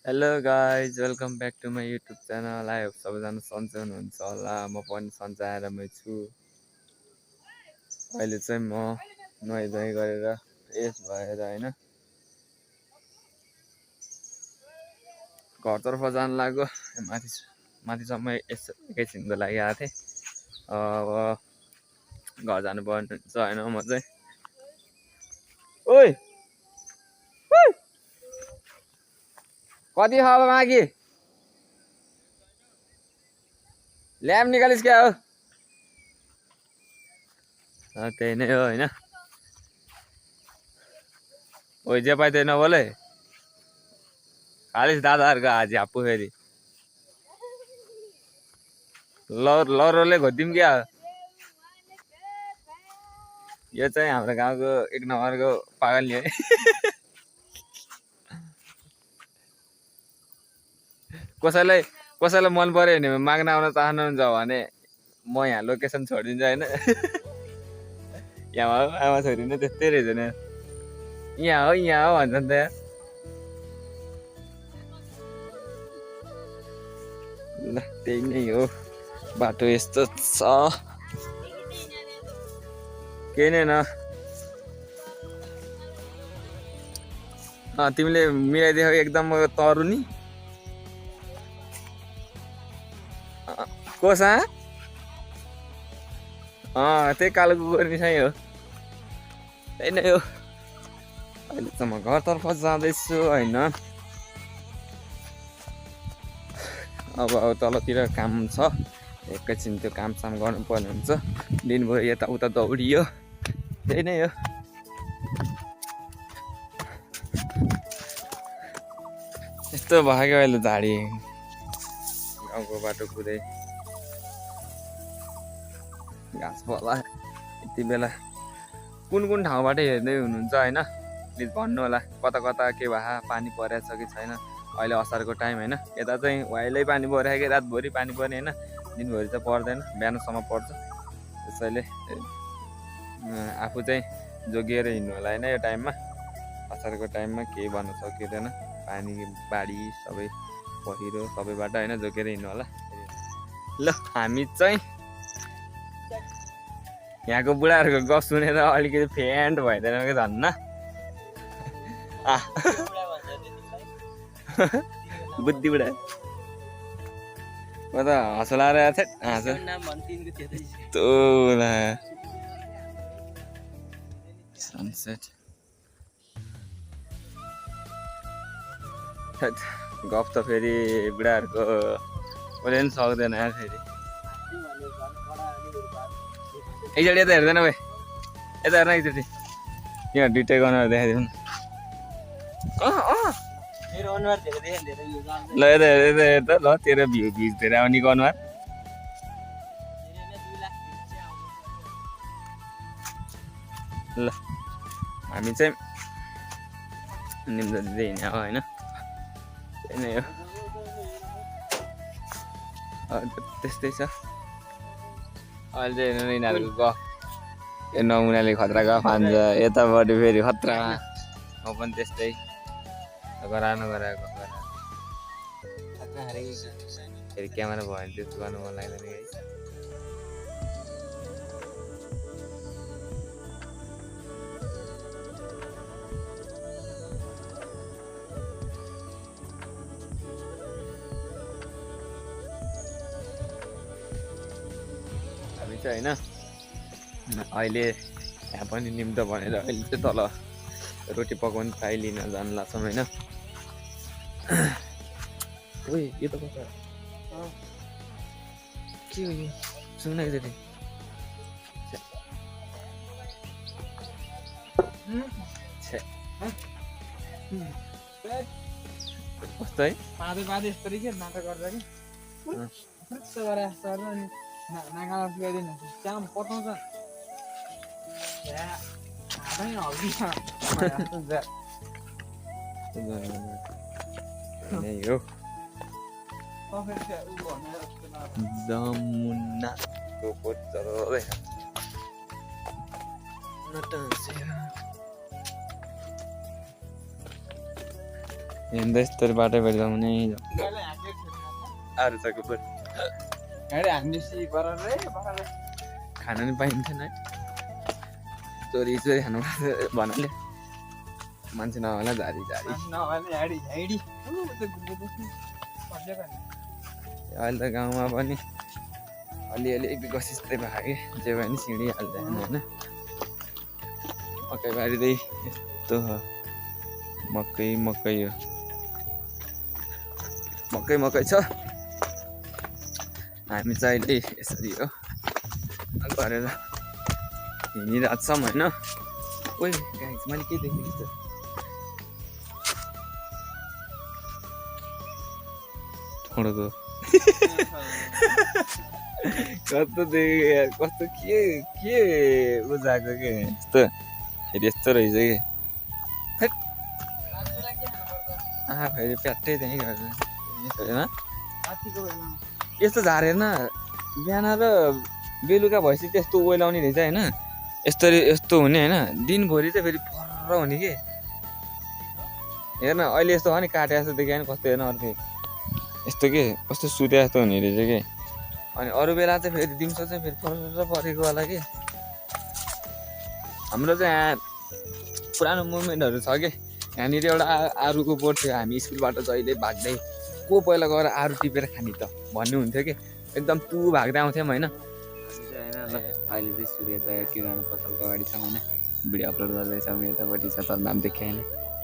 Hello guys welcome back to my YouTube channel. I hope सबैजना सन्चै हुनुहुन्छ होला। म पनि सन्चै आरामै छु। अहिले चाहिँ म नुहाइधुवाइ गरेर फ्रेस भएर होइन घरतर्फ जानु लाग्यो। माथिसम्म एकैछिनको लागि आएको थिएँ। अब घर जानुपर्ने हुन्छ होइन। म चाहिँ ओइ कति खाऊ मागी ल्याब निकालिस् क्या हो। त्यही नै हो होइन। ओइ जे पाइ त्यही नबोले खालिस् दादाहरूको हाजी हाप्पु फेरि लौरोले घोदिम क्या। यो चाहिँ हाम्रो गाउँको एक नम्बरको पागल नि है। कसैलाई मन पर्यो भने माग्न आउन चाहनुहुन्छ भने म यहाँ लोकेसन छोडिदिन्छु होइन। यहाँ हो आमा छोरी नै त्यस्तै रहेछ नि। यहाँ हो भन्छ नि त यार। ल त्यही नै हो, बाटो यस्तो छ। केही नै न। तिमीले मिलाइदियो एकदम तरुनी कोसा। त्यही कालो कुकुर मिसाइ हो। त्यही नै हो। अहिले त म घरतर्फ जाँदैछु होइन। अब तलतिर काम छ, एकैछिन त्यो कामसाम गर्नुपर्ने हुन्छ। दिनभरि यताउता दौडियो, त्यही नै हो। यस्तो भयो अहिले झाडी गाउँको बाटो पुरै घाँस होला। यति बेला कुन ठाउँबाट हेर्दै हुनुहुन्छ होइन, प्लिज भन्नु होला कता कता के भए पानी परेछ कि छैन। अहिले असारको टाइम होइन, यता चाहिँ वाइलै पानी परेको कि रातभरि पानी पर्ने होइन। दिनभरि चाहिँ पर्दैन, बिहानसम्म पर्छ। त्यसैले आफू चाहिँ जोगिएर हिँड्नु होला होइन। यो टाइममा असारको टाइममा केही भन्न सकिँदैन। पानी बाढी सबै पहिरो सबैबाट होइन जोगिएर हिँड्नु होला। ल हामी चाहिँ यहाँको बुढाहरूको गफ सुनेर अलिकति फेन्ट भइदिएन कि धन्न। बुद्धि बुढा म त हँसला रहेको थिएँ। सनसेट गफ त फेरि बुढाहरूको कसले पनि सक्दैन यार। फेरि एकचोटि यता हेर्दैन भाइ, यता हेर्न एकचोटि। यहाँ दुइटै अनुहार देखाइदिउँ। ल यता हेर त ल, तेरो भ्यू खिच्दै आउनेको अनुहार। ल हामी चाहिँ निम्तो दिँदै हिँड्यो होइन। त्यही नै हो, त्यस्तै छ अहिले चाहिँ। हेर्नु यिनीहरूको गफ, यो नमुनाले खतरा गफ हान्छ, यतापट्टि फेरि खतरा। म पनि त्यस्तै नगराएको फेरि क्यामेरा भयो भने त्यस्तो गर्नु मन लाग्दैन है। हामी चाहिँ होइन अहिले यहाँ पनि निम्तो भनेर अहिले चाहिँ तल रोटी पकाउने ट्राई लिन जानु लाग्छौँ होइन। ओइ यो त कता के हो यो, सुन एकचोटि। कस्तो है पाँदै यस्तो के नाटक गर्छ कि यस्तो गरेर यस्तो गर्छ अनि नागाला पुऱ्याइदिनु त्यहाँ पठाउँछ जमुनाको पोत चलाउँदै हिँड्दै यस्तो बाटो भेट्दा हुने गाडी हाँक्यो छोड्नु। आएर छ कुकुर गाडी हान्नेसी बराबरै बराबर खान नि पाइन्थेन है चोरी चोरी खानु भन्नाले मान्छे नहोला झारी झारी नभने ह्याडी ह्याडी पड्लेको नि। अहिले त गाउँमा पनि अलिअलि विकसितै भयो कि जे भयो नि सिँढी हाल्दैन होइन मकैबारी चाहिँ यस्तो हो मकै मकै हो मकै मकै छ हामी चाहिँ अहिले यसरी हो गरेर हिँडिरहेको छौँ होइन ओइ गाइस मैले के देखेँ त ठुँडोको कस्तो देखेँ यार कस्तो के बुझाएको के यस्तो फेरि यस्तो रहेछ कि रातिलाई के खानुपर्छ? फेरि प्याट्टै त्यहीँ गर्छ होइन रातिको बेलामा यस्तो झारेन बिहान र बेलुका भएपछि त्यस्तो ओइलाउने रहेछ होइन यस्तो हुने होइन दिनभरि चाहिँ फेरि फर्र हुने कि हेर्न अहिले यस्तो हो नि काटे जस्तो देखियो नि कस्तो हेर्न अर्कै यस्तो के कस्तो सुते जस्तो हुने रहेछ कि अनि अरू बेला चाहिँ फेरि दिउँसो चाहिँ फेरि फर्र परेको होला कि हाम्रो चाहिँ यहाँ पुरानो मुभमेन्टहरू छ कि यहाँनिर एउटा आरुको बोट थियो हामी स्कुलबाट जहिले भाग्दै को पहिला गएर आरु टिपेर खाने त भन्ने हुन्थ्यो कि एकदम तु भाग्दै आउँथ्यौँ होइन अहिले चाहिँ सूर्योदय किराना पसलको अगाडि छौँ होइन भिडियो अपलोड गर्दैछौँ यतापट्टि छ तर नाम देखेँ होइन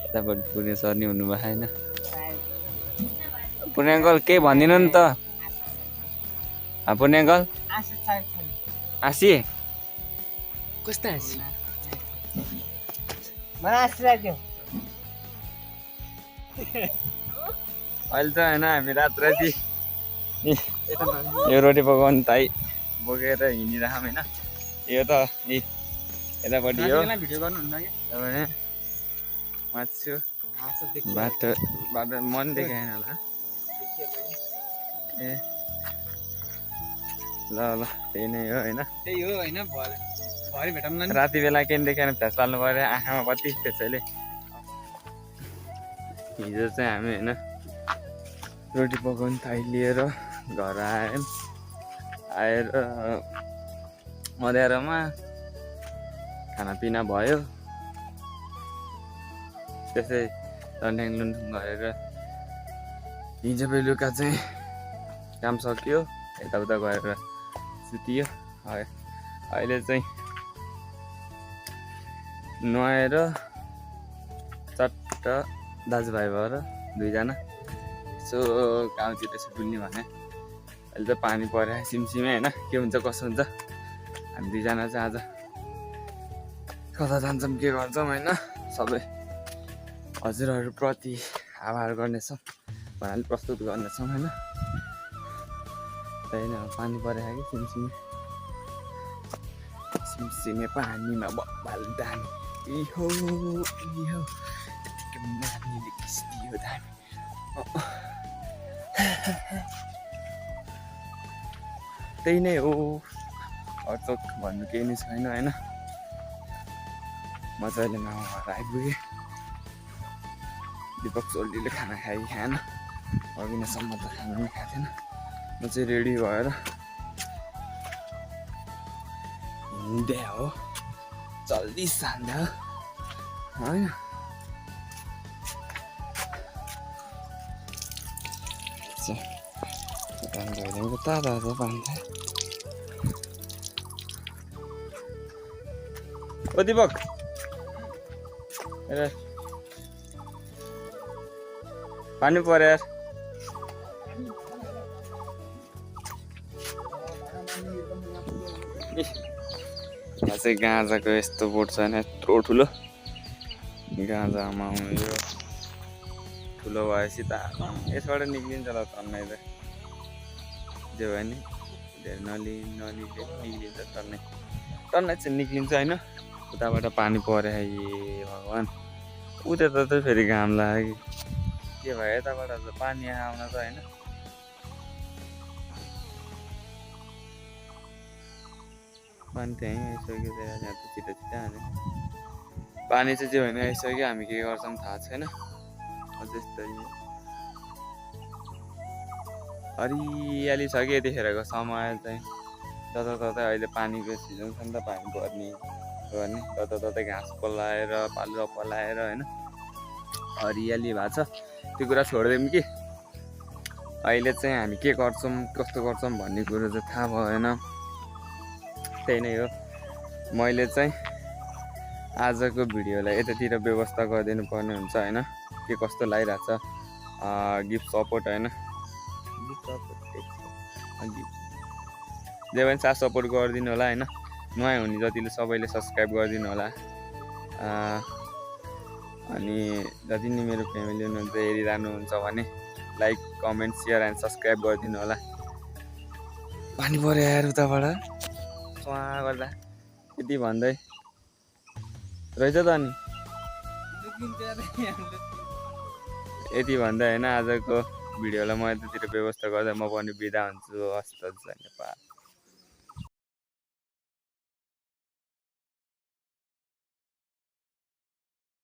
यतापट्टि पुण्य सर नि हुनुभयो होइन पुण्य अङ्कल केही भनिदिनु नि त पुण्य अङ्कल आँसु चाहिएको छैन। आसी कस्तो हाँसी मलाई आँसु लाग्यो। अहिले चाहिँ होइन हामी राति यो रोटी पकाउने ताई बोकेर हिँडिरहेको होइन यो त यतापट्टि हो भिडियो गर्नुहुन्न कि तपाईँ माछु आँसु देखियो बाटो बाटो मन देखाएन होला ए ल ल त्यही नै हो होइन त्यही हो होइन भरे भेटौँला नि। राति बेला केही देखेन फ्ल्यास पाल्नु पऱ्यो आँखामा कति त्यसैले हिजो चाहिँ हामी होइन रोटी पकाउने थाइ लिएर घर आएर मध्याहमा खानापिना भयो त्यसै लन्ठ्याङ लुन्ठुङ गरेर हिजो बेलुका चाहिँ काम सकियो यताउता गएर सुतियो अहिले चाहिँ नुहाएर चट्ट दाजुभाइ भएर दुईजना यसो गाउँतिर यसो डुल्ने भने अहिले चाहिँ पानी पऱ्यो सिमसिमे होइन के हुन्छ कसो हुन्छ हामी दुईजना चाहिँ आज कता जान्छौँ के गर्छौँ होइन सबै हजुरहरूप्रति आभार गर्नेछौँ भन्नाले प्रस्तुत गर्नेछौँ होइन त्यही नै हो पानी परेको कि सिमसिमे सिमसिमे पानीमा बब्बाल दामी इहो यतिकै नानीले किस्तियो दामी त्यही नै हो अचोक भन्नु केही नै छैन होइन मजाले मामा घर आइपुगेँ दिपक सोल्टीले खाना खाएन अघिनासम्म त खाना पनि खाएको थिएन म चाहिँ रेडी भएर हिँड्दै हो जल्दी सान्दा होइन धोइदिएको ताजा पानी ओ दिपक हेर पानी पर्यो यार यहाँ चाहिँ गाँजाको यस्तो बोट छैन यत्रो ठुलो गाँजामा यो ठुलो भएपछि त यसबाट निक्लिन्छ होला तन्नै त जे भयो नि धेरै निक्लिन्छ टन्नै चाहिँ निक्लिन्छ होइन उताबाट पानी पऱ्यो ए भगवान् उता त फेरि घाम लाग्यो के भयो यताबाट त पानी आउन त होइन पानी त्यहीँ आइसक्यो यहाँ त छिटो छिटो हाल्यो पानी चाहिँ जे होइन आइसक्यो हामी के गर्छौँ थाहा छैन त्यस्तै हरियाली छ कि यतिखेरको समय चाहिँ जताततै अहिले पानीको सिजन छ नि त पानी पर्ने गर्ने जताततै घाँस पलाएर पालुवा पलाएर होइन हरियाली भएको छ त्यो कुरा छोडिदिउँ कि अहिले चाहिँ हामी के गर्छौँ कस्तो गर्छौँ भन्ने कुरो चाहिँ थाहा भएन त्यही नै हो मैले चाहिँ आजको भिडियोलाई यतातिर व्यवस्था गरिदिनु पर्ने हुन्छ होइन के कस्तो लागिरहेछ गिफ्ट सपोर्ट होइन जे पनि साथ सपोर्ट गरिदिनु होला होइन नयाँ हुने जतिले सबैले सब्सक्राइब गरिदिनु होला अनि जति नि मेरो फ्यामिली हुनुहुन्छ हेरिरहनुहुन्छ भने like comment share and subscribe गरिदिनु होला पानी पऱ्यो यार उताबाट सुवा गर्दा यति भन्दै रहेछ त अनि यति भन्दा होइन आजको भिडियोलाई म यतातिर व्यवस्था गर्दा म पनि बिदा हुन्छु हस्त धन्यवाद।